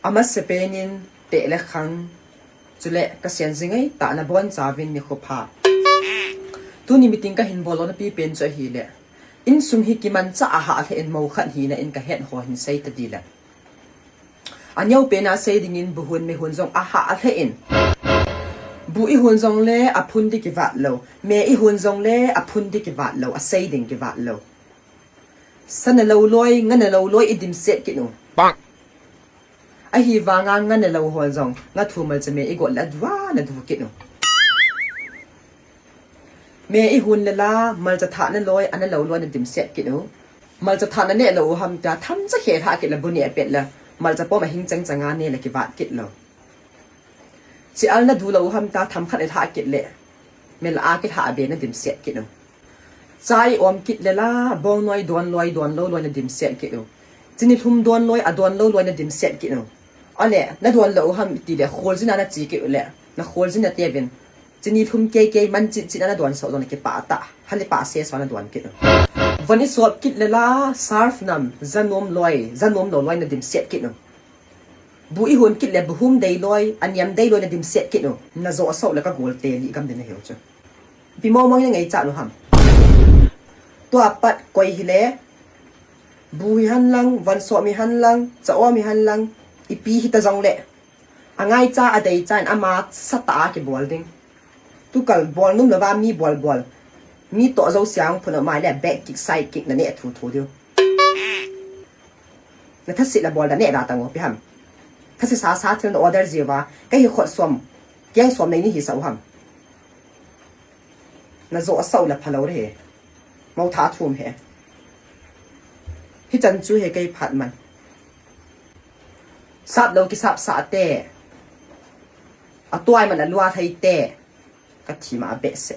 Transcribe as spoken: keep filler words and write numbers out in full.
Amasapen in teh le khang, chule ka sen jing ngai tah na bon chauvin ni kho pha. Tuni meeting ka hin bol lona pipen chu ahile, insung hi kimanchah a hah lheh in mo khat hina in ka het ho hin sei ta di le. A neo pen a sei dingin bu hun me hun jong a hah lheh in. Bu i hun jong le a phun di kivat lo. Me i hun jong le a phun di kivat lo. A sei ding kivat lo. Sa na lo loi, nga na lo loi i dimset kit u. Ahivanga nga na lo hol jong, nga thu malcha me i got le a dua na du kit u. Me i hun le la, malcha thah na loi, a na lo loi na dimset kit u. Malcha thah na ne lo u ham ta, tham cha khe lha kit le bu ne pet le, malcha pom a hing chang chang a ne le kivat kit lo. Chi al na du lo u ham ta, tham khat le lha kit le, mel a kit ha be na dimset kit u. Chai om kit le la, bong noi don loi, don lo loi na dimset kit u. Chini lhum don loi, a don lo loi na dimset kit u. Ale, na don lo u ham ti le, khol jin a na chi kit u le, na khol jin a te vin. Chini lhum kei kei man chin chin a na don so don ki pa ta. Hali pa se so na don kit u. Von i sop kit le la, surf nam, janom loi, janom lo loi na dimset kit u. Bu i hun kit le bu hum dei loi, a niam dei loi na dimset kit u. Na jo so le ka gol te li gam din na heu chu. Pi mo mo na ngai cha nu ham. Tua pat koi hi le. Bu hi han lang, von sop mi han lang, cha o mi han lang, i pi hi ta jong le. A ngai cha a dei cha in ama sa ta a ki bol ding. Tu kal bol num lo va mi bol bol. Mi to jo siang phun mai le back kick side kick na ne thu thu diu. Na thasi la bol da ne da ta ngo pi ham. Thasi sa sa thil na order ji va. Ka hi khot som. Kiang som nei ni hi sa u ham. Na jo a sau la phalo re. Mo tha thum he. Hi chan chu he kei phat man. Sap lo ki sap sa te. A tuai man a lua thei te. Ka thi ma a be se.